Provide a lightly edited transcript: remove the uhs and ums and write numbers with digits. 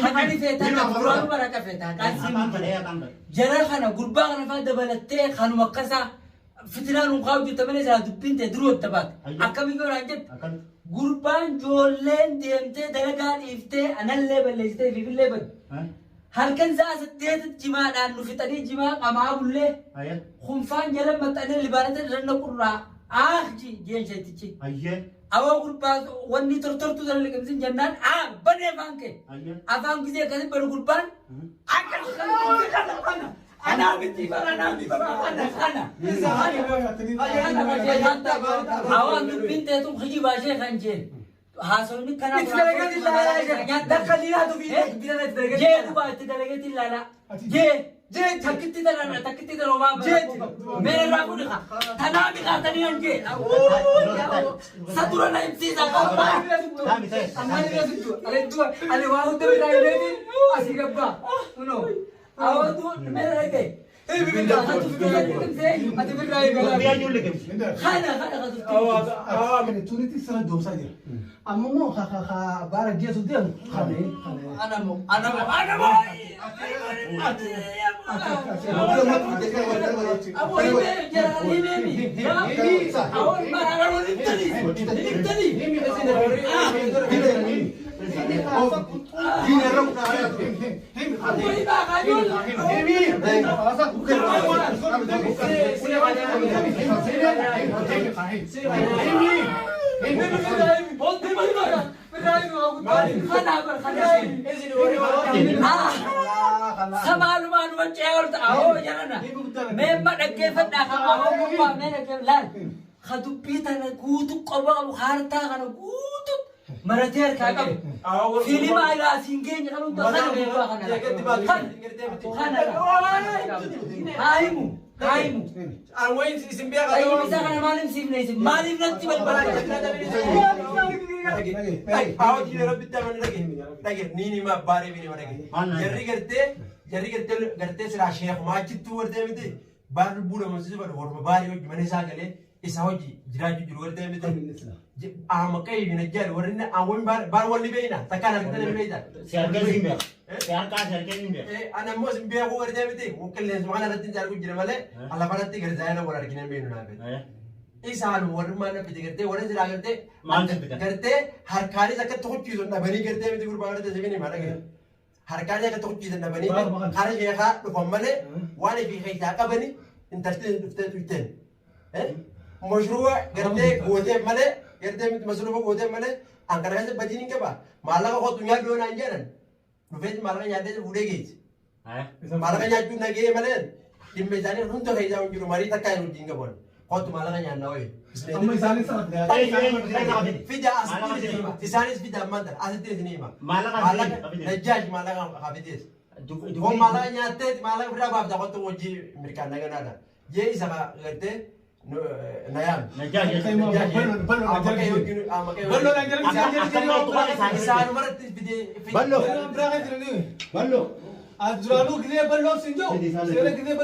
Haqani feetaa duraanuu bara haqa feetaa haqaan siin Haqaan fedhee haqaan fedhe. Jara kana gurbaa kana faa dabalattee kanuma akkasaa fitinaa nuun kaa'u jirta malee silaa dubbiin ta'e duruu adda baate. Akkamiin yoo naan jette gurbaan joolleen deemtee dalagaa dhiiftee anallee balleessitee fiifillee badde. Halkan sa'a 8tti jimaadhaan nu fixanii jimaa qamaa bullee kunfaan jala maxxanee libaanata irra naqurraa aah jeen sheetichi. Awoo gurbaa wanni tortortuu sana liqimsin jennaan aa banee afaan kee. Afaan gisee akkasi banu gurbaan akka kana kana anaa miti bara anaa miti kana kana kana awaan dubbiin teetu kijibaa ishee kan jeen haasofni kanaa Itti dalageetiin ilaalaa jira. Dakka diinaatu fi dubbii tana itti dalageetiin Jee ilaalaa. dhugaa itti dalageetiin ilaalaa. Jee Jee takkitti tana takkitti tana homaa Jee. Mee irraa fuudhi kaa. Tanaa miqaa tanii nan jee. Sa dura na himsiisa qaba. Ammaan irra sittu. Ani waa hunda biraa himeeti asii gabbaa. Kunoo. Awwatu mee dhagaye. Ati birraa eegalaa. Kana kana ka tuftii. Tunitti sirra doomsaa jira. Amma immoo baara jeesu deemu kana kana. Anamo anamo anamo. Abo himee jara himee mi. Awwan mara himtanii himtanii. Abo himaa kajool. Samaalumaan wancee olta awoo jarana. Meemma dhaggeeffadhaa kan awoo gubbaa mee dhaggeeffadhaa laal. Ka dubbii tana guutu qoba qabu kaartaa kana guutu maratee harkaa qabu. Fiilima ilaa siin geenye kan hunda kana gubbaa kana. Kana kana haa himu haa himu. Tayyib isaa kana maaliif siifne isin maaliif natti balbalaa Jarri gartee silaa sheekumaa achittuu gartee miti baar lubbuu namoota fadhu warma baarii hojii mana isaa galee isa hojii jiraachuu jiru gartee miti. Amma qayyii najjaadhi warri awwan baar walli beeyna takkaan argitanii beeyta. Si argee siin beeka. Si harkaa si argee siin beeka. Ana immoo isin beekuu gartee miti qilleensuma kana irratti hin argu jira malee lafarratti garzaayina wal argine hin beeknu naaf. Isaan warrummaan dhabbite gartee warri silaa gartee Maal jibbitan? Gartee harkaanis akka tokkochiisu dhabanii gartee miti gurbaa gartee sifin himaa dhagee. Harkaanis akka tokkochiisan dhabanii kara sheekaa dhufan malee waan ifii keessaa qabani intalti dhuftee tuyteen. Mashruuba gartee gooteef malee gartee miti masruufa gooteef malee an kana keessa badiin hin qaba. Maallaqa kootu nyaadhu yoo naan jedhan dhufeeti maallaqa nyaadhee fuudhee geesse. Maallaqa nyaachuun nagahee malee dhimma isaanii hunda keessaa hin jiru marii takkaa hin wajjin qaban. Kootu maallaqa nyaannaa wayii. Amma isaanis Fida asitti isin hima. Isaanis fida ammaan tana asitti isin hima. Maallaqa Maallaqa Najjaash maallaqa hafidees. Kun maallaqa nyaattee maallaqa ofirraa baafta kottu hojii mirkaan naganaadha. Jee isa gartee na yaame. Isaanumarratti fidee. Ballo. Ballo. As duraanuu gisee balloon siin jiru. Seera gisee.